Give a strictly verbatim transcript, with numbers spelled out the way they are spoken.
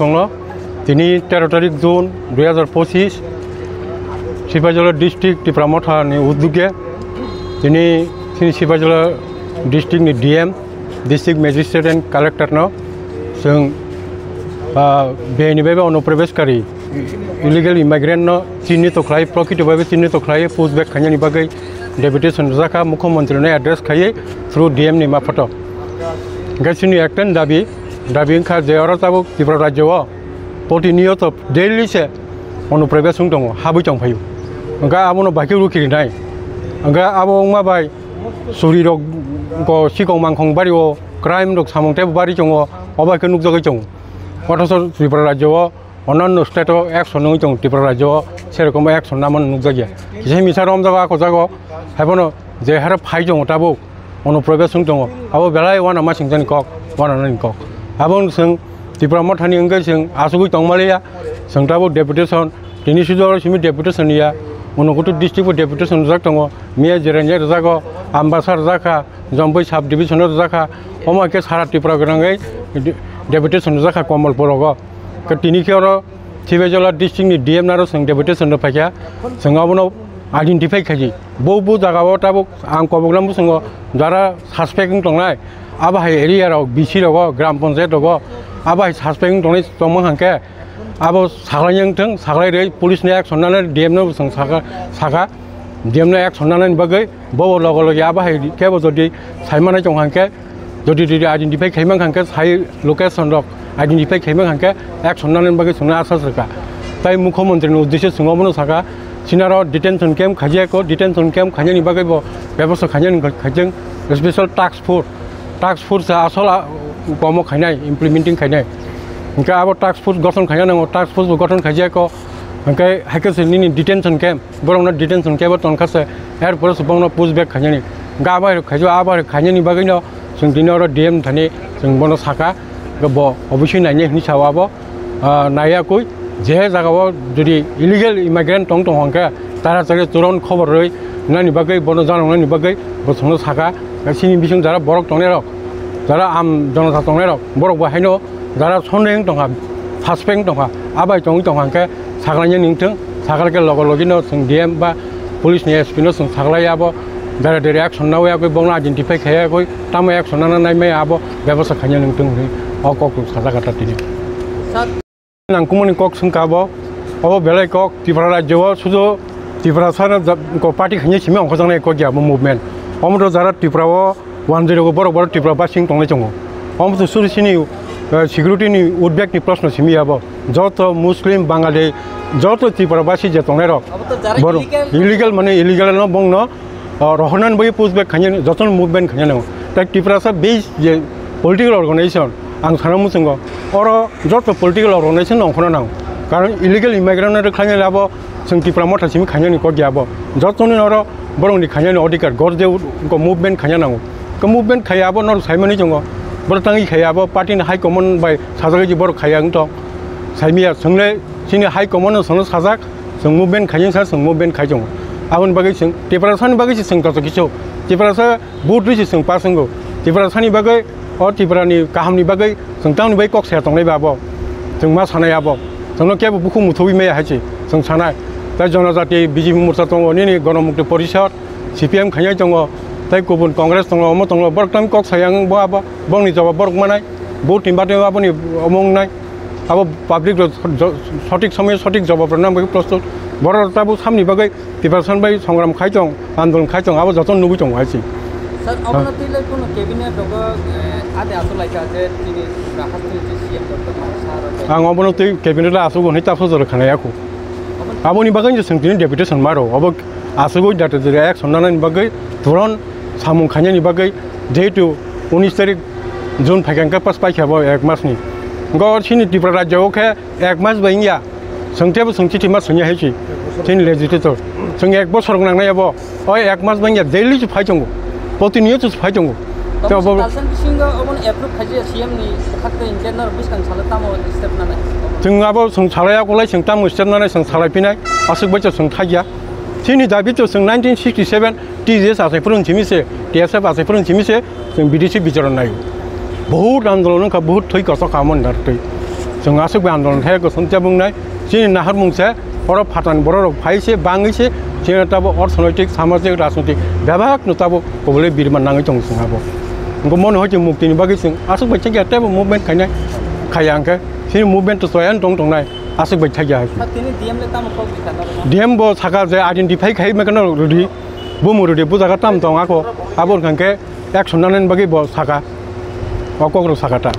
Tongno tini tero tarik June dui hazar pochis, Sipaijala district Tipra Motha ni udduge tini, tini Sipaijala district ni D M, district magistrate and collector no chwng, ah, bini bai onuprebeshkari illegal immigrant no chinito khlai, prokito bai chinito khlai push back khainani bagwi deputation rwjakha, mukhyamantri no address khaiwi through D M ni maphoto. Hwnkhe chini ekta dabi, dabi wngkha je oro tabuk Tripura rajyo o protiniyoto daily se onuprebeshung tongo, habwi tong phaio. Hwnkhe abono baikhe rukhirinai. Hwnkhe abo wngma bai suri rok go sikong mangkhong bari o crime rok samung tebo bari tongo, obo khe nukjagwi tongo. Othocho Tripura rajyo o onanno state o action nungwi tongo, Tripura rajyo o serokom action namano nukjakya. Kisa misa romjago ako jago, haiphano je haro phai tongo tabuk, onuprebeshung tongo, abo belai uanamasingchani kok, uananani kok. Abo chwng Tipra Mothani wngkhe chwng achugwi tongmaliya, chwng tabuk deputation, tini sudu oro simi deputation ya, Unakoti district bo deputation rwjak tongo, miya Jirania rwjago, Ambasa rwjakha, Jomboi sub division o rwjakha, omo khe sara Tripura gwnangwi de-, deputation rwjakha Komolpur rogo. Khe tini khe oro Sipaijala district ni D M naro chwng deputation rw phaikha, chwng abono identify khaidi. Bo bo jaga o tabuk ang koboklam bwswngo jara suspect wng tongnai, abo hai area rok, B C rogo, gram panchayat rogo, abo hai suspect wng tongnai tongmang hangkhe abo saklaina wng thung, saklai rwi police ni action nanai, D M no bwswng saka, saka, D M no action nanani bagwi bo logo logi abo hai kebo jodi saimanai tong hangkhe, jodi jodi identify khaimang hangkhe, sai location rok identify khaimang hangkhe action nanani bagwi chwngno asas rwkha. Tai mukhyamantri ni uddesyo chwng obono saka, sinaro detention camp khaijako, detention camp khainani bagwi bo bebosta khainani khaijang special task force, task force asol a-, komo khainai, implementing khainai. Hwnkhe abo task force gothon khaina nango, task force bo gothon khaijako, hwnkhe haikhe se nini detention camp, borokno detention camp o tongkha se, er pore se bongno push back khainani. Hwnkhe abo hai khaijak, abo hai khainani bagwino chwng tini oro D M thani chwng bono saka, hwnkhe bo obosui nainai hwnwi sao abo, ah, naiyakwi je jagao jodi illegal immigrant tong tong hwnkhe taratari turon khobor rwi nani bagwi bono janoknani bagwi bo chwngno saka, chini bising jara borok tongnairok, jara am jonota tongnairok, borok bo haino jara sondeh wng tongkha, suspect wng tongkha, abai tongwi tongkha hwnkhe saklaina ningthung, sakal khe logo logino chwng D M ba police ni S P no chwng saklai abo, jara dere action nawi agwi bongno identify khaiya gwi tamo action nana naimaya abo bebosta khaina ningthung hwnwi o kok rok sajak kha tini. Nangkukmani kok swngkha abo, obo belai kok Tripura rajyo o sudu Tiprasa no ja-, ko party khainai simi ongkhojaknai kok ya abo movement. Omo to jara Tripura o wanjwi rogo borok borok Tripura basing tongnai tongo. Omo to suri sini, eh, security ni udbek ni proshno simi abo. Joto Muslim, Bangali, joto Tripura basi je tongnai rok. Abo to jara borok illegal illegal mane illegal no bongno o, rohornani bagwi push back khainani, jotono movement khainani nango. Tai Tiprasa based je political organization, ang sana muchungo, oro joto political organization no ongkhorna nango. Karon illegal immigrant no rwkhlainani abo chwng Tipra Motha simi khainani kok ya abo. Jotoni oro borokni khainani odhikar, gor je movement khaina nango. Khe movement khaiya abo norok saimani chungo. Borok tangwi khaiya abo party ni high command bai sajagwi borok khaiya wngtong. Saimaya chwngle chini high command no chwngno sajak, chwng movement khaiyang sa, chwng movement khai tongo. Aboni bagwi chwng Tiprasa ni bagwi se chwng joto kisu. Tiprasa vote rwi se chwng pass wngo. Tiprasa ni bagwi, o Tripura ni kaham ni bagwi chwng tamoni bagwi kok saya tongnai ba abo. Chwng ma sanai abo. Chwngno kebo bukhuk muthubwi maya hai se chwng sanai. Tai Jonojati B J P morcha tongo, nini Ganamukti Porishad, C P M khainai tongo, tai kubun Congress tongo, omo tongo, borok tamo kok sayang bo abo, bongni jawab borok manai, vote ni bade aboni omo wngnai, abo public rok jo-, sothik somoyo sothik jawab rwna bagwi prostut, borok tabuk samni bagwi preparation bai songram khai tong, andolon khai tong, abo joto nugwi tongo hai se. Sir, obono twi lai kuno cabinet rogo, eh, ade aswk lai kha je tini Tripura hasteni je C M Doctor Mani Saha rok bai. Ang obono twi cabinet o aswk hwnwi ta phojor khanai akhu. Aboni bagwi se chwng tini deputation maro, obo aswk oi data data action nanani bagwi, turon samung khainani bagwi, jehetu unis tarik June phaikha hwnkhe pas paikha bo ek mas ni. Go chini Tripura rajyo o khe ek mas bai wngya, chwng tebo chwng chithi ma swngya hai se chini legislator. Chwng ek bosor nangnai abo, o ek mas bai wngya, daily se phai tongo, protiniyoto se phai tongo. Tei obo Kalsan bisingo obono approve khaijak C M ni bwkhak tei hinkhe norok bwskang salo tamo step nanai? Chwng abo chwng salai akulai chwng tamo step nanai chwng salai phinai aswk bai chwng thakya. Chini dabi to chwng nineteen sixty seven T J S achai phuru simi se, T S F achai phuru simi se chwng B D C bicharon nai. Bahut andolon wngkha, bahut thwi kochok kha mon dar twi. Chwng aswk bai andolon khe gosong chabungnai. Chini naharmung se oro phatani borok rok phai se bangwi se chini tabo orthonoitik, samajik, rajnoitik bebak no tabo kobole birman nangwi tongo chwng abo. Ngo mono hoi chwng mukti ni bagwi chwng aswk bai chakya tebo movement khainai khaya hwnkhe chini movement to soyan tong tongnai aswk bai chakya hai. Tini D M le tamo kok di kha? D M bo saka je identify khai mekano rudi, bumu rudi, bujaga tam tong ako, abo hwnkhe action nanani bagwi bo saka, o kokrok saka ta.